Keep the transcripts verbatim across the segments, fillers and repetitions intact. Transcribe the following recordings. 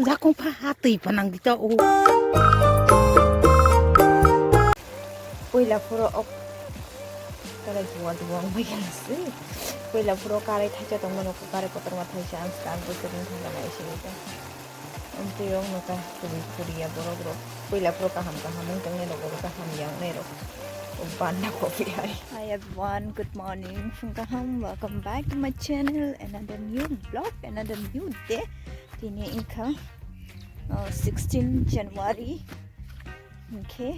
Jakong pha ha twi pha nang dita o. Puila phuro ok. Kare duwa duwa wng bai khe nasi. Puila phuro karai thaisa tongmani, kare kotorma thaisa ang swkang bwswk wng thangkha naisingwi tong. Amtwi wng nokha kwrwi khuriya borok rok. Puila phuro kaham kaham wng tongnai rok, kaham yangnai rok. Banna kopi hai. Hi everyone, good morning. Phung kaham, welcome back to my channel. Another new vlog, another new day. Tini wngkha, uh, sixteen January. Hinkhe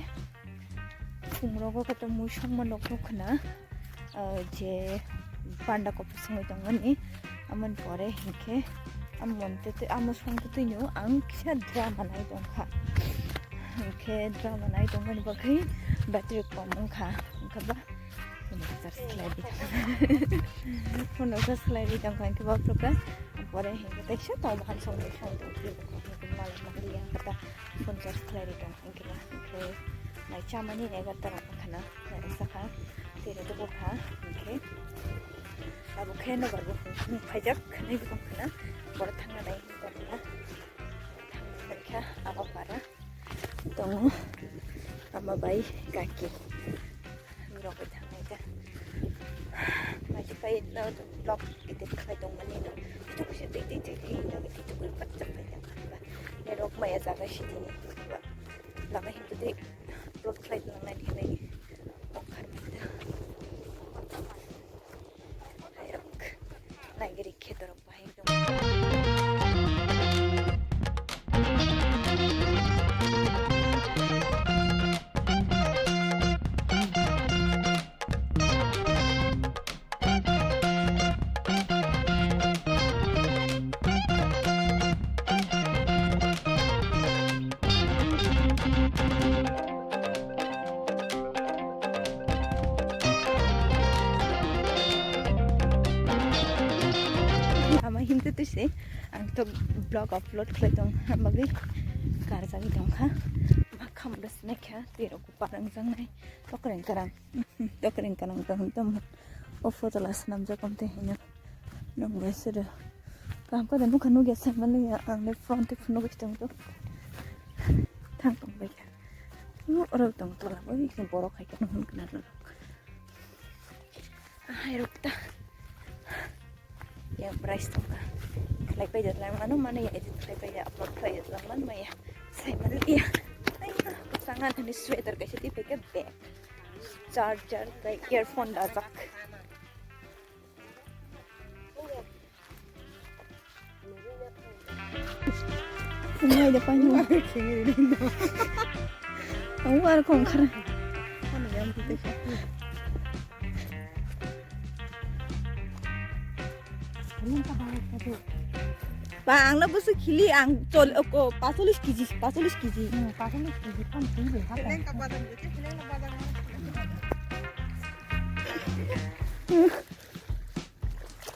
phungrogo kotor mui songma nokno khna, uh, je panda kopor songwi tongmani. Amoni pore hinkhe amoni tete, amo song tetwino ang kisa drama nai tongkha. Hinkhe drama nai tongmani bagwi battery kom wngkha. Wngkha ba? Phone charge khlai di tongkha. Phone charge khlai di tongkha, hinkhe ba program. Pore hinkhe teisa tong bahan song teisa tong tong. Malai mali yang kata phone charge khlai di tong, hinkhe ba, hinkhe mai chamani egarta rok khana, mai sakha, tini tubu kha, hinkhe. Abo khe no barbo phung phaijak, khana, borok thangna nai, thangna nai kha, abo para. Tongo ama bai kaki rok bai thangnai ta. Mai se pai no vlog edit khai tong mani no. Itu kusi tei tei tei tei no itu kui pat chak pai tang khan ba. Ne rok maya jaga si tini. Lama hintu tei upload khai tong nai hinai. Ongkhar mai ta. Hai rok. Nai giri khetorok. Ama himte twi se ang to vlog upload khlai tong, bagwi karjagwi tong kha. Ma kham da sinai kha, twi rok parang jangnai, tokreng karang, tokreng karang tong tong. O photo la swnamjak om te hino. Nung bai sero. Kaham khe nukha nukya sai manliya, ang le phone tei phunuk bai tong tong. Thang tong bai kha. Oro tong tola bai khe borok hai khe nung hwn khe na norok. Hai rok ta. Ya price tong kha. Khlai pai jat lang mano mano ya edit khlai pai ya upload khlai jat lang man maya. Sai manliya. Ai na, sangan ani sweater kaisa tei pai khe bag. Charger tei earphone dajak. Ngai da pai no. Ang war kong khara. Ba, ang na busu khili ang chol ko pasolis kiji, pasolis kiji. Hmm, pasolis kiji kan tui le ha.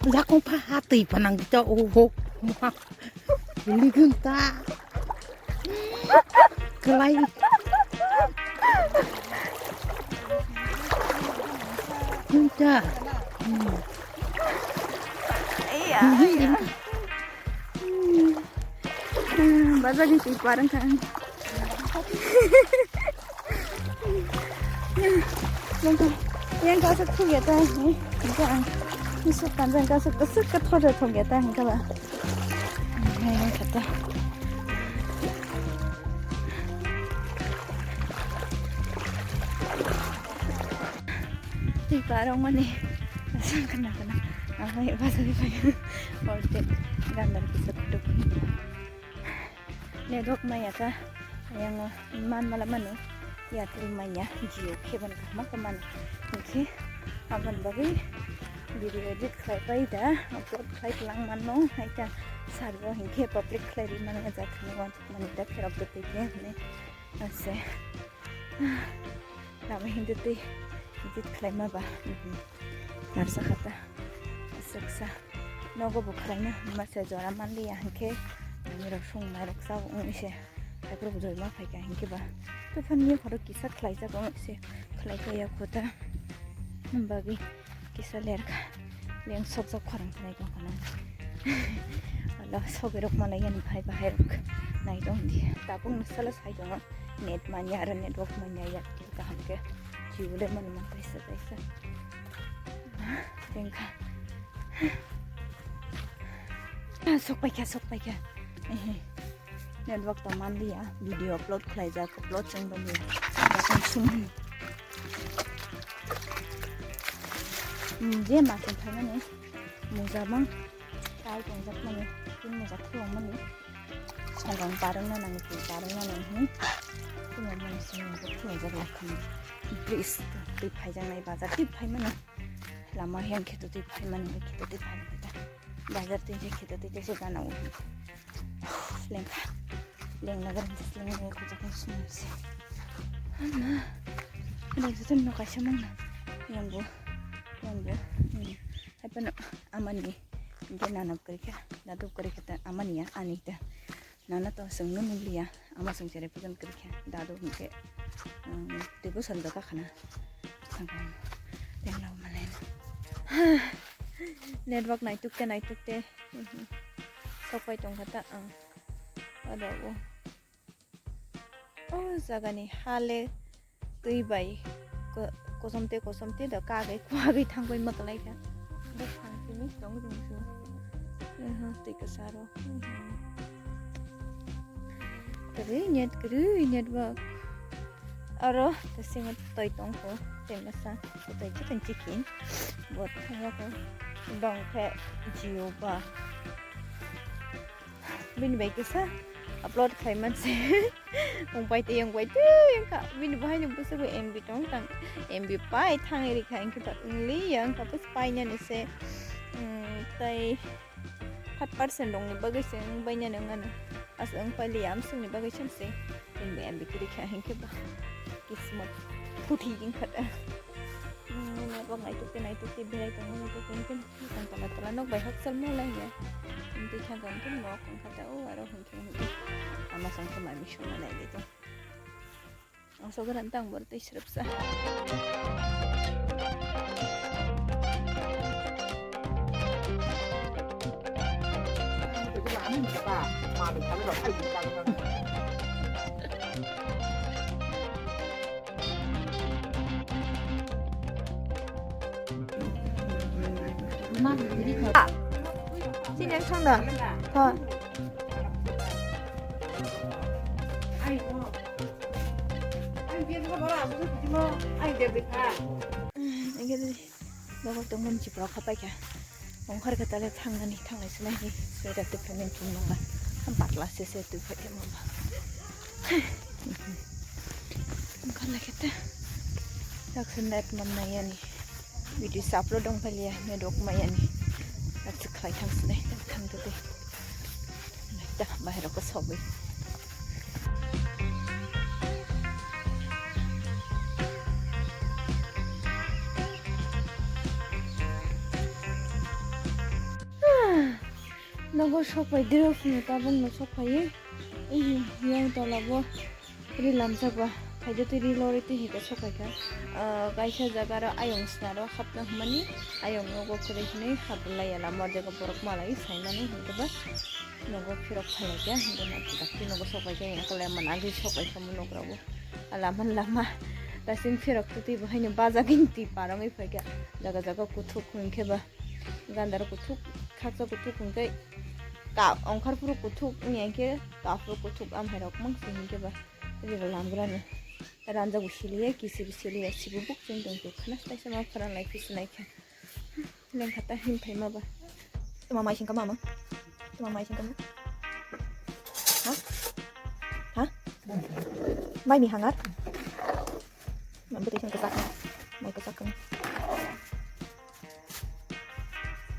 Jakong pha ha twi pha nang ta o ho. Ligun ta. Kalai. Ligun ta. Hmm. Iya. Hmm. Hmm, bazar ni twi parang kang. Yang kasuk thuk ya ta, ni. Yang kasuk kan yang kasuk kasuk ka thode thuk ya ta, hingka ba. Yang kata. Twi parang mani. Asal kena kena. Apa ya, bahasa apa ya? Order. Gambar bisa kutuk. Network maya kha, yang man mala mano, Airtel maya, Jio khe ban kahma khe mano. Hinkhe aboni bagwi video edit khlai pai da, upload khlai tlang mano, hai ta sari o hinkhe public khlai ri mano, jathani wansuk mani da, pherok de tei khe hwnwi ase. Lama hindi twi edit khlai ma ba, mhm. Narsa khata. Aswksa. Nogo bo khwlaina masa jora manliya hinkhe, nini rok song mai rok sa wng se. Haiphuru bo joi ma phaikha hinkhe ba. Tei phani khoro kisa khlaijak wng se. Khlai kha ya khuta. Bagwi kisa lerkha. Leng sokjak khorang khlai tong khana. Lo soberok malai yani phai bahai rok nai tong di. Tabuk no sala sai tongo. Net manya aro network manya ya kaham ke. Jiu le man man taisa taisa. Tengka. Sok paikha, sok paikha. Ehe. Network to manliya. Video upload khlaijak, upload chwng baliya. Bakhan sumani. Hmm, je ma khe phaimani. Mujabang. Kai tongjakmani. Tin mujak thulangmani. Songkang parwngna nango, twi parwngna nango hwnwi. Thulangmani songkang thulangjaklak kha. Please, twi phaijaknai bazar twi phaimani. Lama yang kheto twi phaimani, kheto twi phaimani ta. Bazar twi je kheto twi je gana u. Lengkha. Lengna garan je lengna garan je sumse. Ama. Ada je no kaisa mangna. Yang bu. Yang bu. Hmm. Hai pano amani. Ge nana kwrwi kha. Dadu kwrwi kha ta amani ya ani ta. Nana to swngno nukliya, ama swngchari pujon kwrwikha, dadu hwnkhe, um, twibo saldo kakhana. Sangkang tenglok manai. Network naitukte naitukte, mhm, sokpai tongkha ta ang. Oro o, o jagani hale twi bai ko-, kosom tei kosom tei da kagwi kwagwi thangwi mwklai kha. Bwkhang simi tong rung su. Aha, twi kwcharo. Kwrwi net, kwrwi network. Oro bisingo toi tong kho, tei masa toi chicken chicken. Bo thangya kho. Bang khe Jio ba. Bini bai kisa upload khlai manse. Wng pai tei wng pai tei wngkha. Bini bahai ni bwswk bo M B tong tang. M B pai thangwi rikha, wngkhe to wngli ya, wngkha bwswk painani se. Mm, tei five percent rokni bagwi se wng bainani wng ano. Asa wng pai liya, amswkni bagwi se mse. Bini bai M B kwrwi kha, hinkhe ba kismot phuthi wngkha ta. Hmm, network naituk tei naituk tei berai tongo, naituk tei naituk tei tong tola tola nok bai hakchal ma lai ya. Tei thang kha hwnkhe nok wngkha ta o aro hwnkhe hwnkhe ama song khe mami songma nai di tong. Ang sogaran tang bor tei srepsa. Sini yang sana. Thon. Nogo tongmani chipra khapai kha. Ongkhar khe tale thangnani thanglai sinai hi. Sweater tei phaimani chwng nangla. Ham patla se se twi phai tongma ba. Ongkhar lai khe te. Dak se net man nai yani. Video sa upload dong phai liya. Network ma yani. Dak se khlai thang sinai. Dak thang twi twi. Dak bahai rok ko sogwi. Nogo sokpai diro phungo tabuk no sokpai. Yang tola bo ri lamjak ba. Phaida twi ri lori twi hika sokpai kha. Ah, kaisa jaga ro ayung sna ro hapna hwnmani. Ayung nogo kwrwi hwnwi hap lai ya lama o jaga borok malai sai mani hinkhe ba. Nogo phirok phalai kha hinkhe na dakti nogo sokpai kha yang kalai man agwi sokpai kha mo nokra bo. Lama lama. Tasing phirok twi bo haino bajagwi twi parongwi phai kha. Jaga jaga kuthuk hinkhe ba. Gandar kuthuk, khaksa kuthuk hwnkhe ka-, ongkhar phuru kuthuk wngya khe kaphuru kuthuk amhairok mang se hinkhe ba rira lamgrani. Ranjak bo siliya, kisi bo siliya, sibo buk chwng tong tong khna taisa ma pharan lai phi sinai khe. Lengkha ta him phaima ba. Tuma mai singka mama. Tuma mai singka ma. Ha? Ha? Mai ni hangar. Mambo tei singka sak. Mai ka sak.